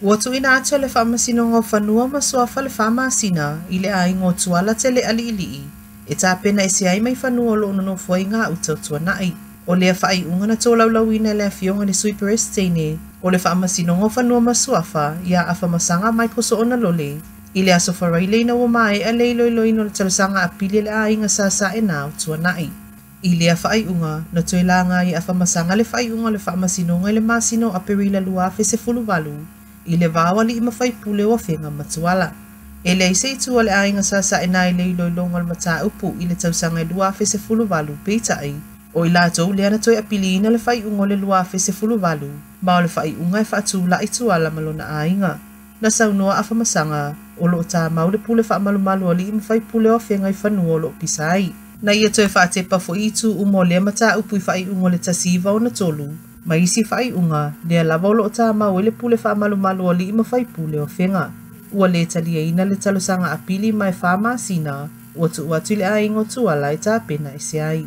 Ua tuuina atu e le Faamasinoga o Fanua ma Suafa le 4 masina i le aiga o Tuala Tele Aliilii e tapena ese ai mai fanua o loo nonofo ai gauta o Tuanai. O lea faaiuga na tolaulauina e le afioga i le Sui Peresetene o le Faamasinoga o Fanua ma Suafa ia Afamasaga Michael Soonalole i le aso Faraile ina ua maea le iloiloina o le talosaga apili a le aiga Sa Saena o Tuanai. I lea faaiuga, na toe laga ai e Afamasaga le faaiuga o le Faamasinoga i le masina o Aperila 2018 i le va o alii ma faipule o Afega ma Tuala. E leai se itu a le aiga Sa Saena i le iloiloga o le mataupu i le tausaga e 2018, peitai, o i latou lea na toe apiliina le faaiuga o le 2018, ma o le faaiuga e faatulai Tuala ma lona aiga. Na saunoa Afamasaga, o loo tamau le pule faamalumalu a alii ma faipule o Afega i fanua o loo pisa ai. Na ia toe faatepa foi i itu uma o lea mataupu i faaiuga o le 1963 ma isi faaiuga lea lava o loo tamau ai le pule faamalumalu a alii ma faipule o Afega. Ua le taliaina le talosaga apili ma e 4 masina ua tuu atu i le aiga o Tuala e tapena ese ai.